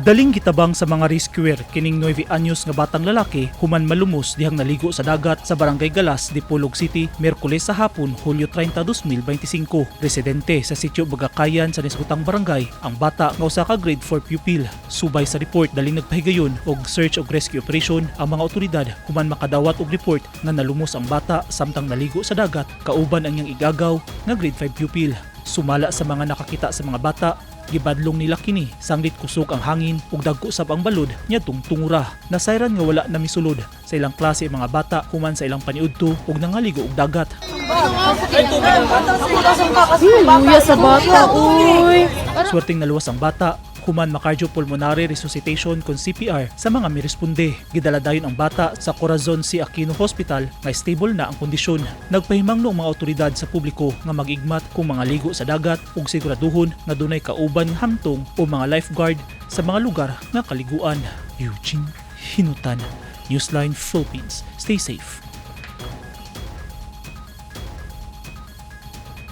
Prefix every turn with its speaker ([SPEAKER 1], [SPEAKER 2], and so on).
[SPEAKER 1] Daling gitabang sa mga rescuer kining 9 anyos nga batang lalaki human malumos dihang naligo sa dagat sa Barangay Galas, Dipolog City, Miyerkules sa hapon, Hulyo 30, 2025. Residente sa sitio Bagakayan sa nisgutang barangay ang bata nga usa ka grade 4 pupil. Subay sa report, daling nagpahigayon og search og rescue operation ang mga otoridad human makadawat og report nga nalumos ang bata samtang naligo sa dagat kauban ang iyang igagaw nga grade 5 pupil. Sumala sa mga nakakita sa mga bata, gibadlong nila kini sanglit kusog ang hangin ug dagko sab ang balod niadtong tungura. Nasayran nga wala na misulod sa ilang klase ang mga bata human sa ilang paniudto ug nangaligo og dagat.
[SPEAKER 2] Luya sa bata, uy.
[SPEAKER 1] Swerteng naluwas ang bata human ma-cardiopulmonary resuscitation kon CPR sa mga miresponde. Gidala dayon ang bata sa Corazon C. Aquino Hospital nga stable na ang kondisyon. Nagpahimangno ang mga otoridad sa publiko nga mag-igmat kung mangaligo sa dagat ug siguraduhon nga dunay kauban nga hamtong o mga lifeguard sa mga lugar nga kaliguan. Eugene Hinutan, Newsline Philippines. Stay safe.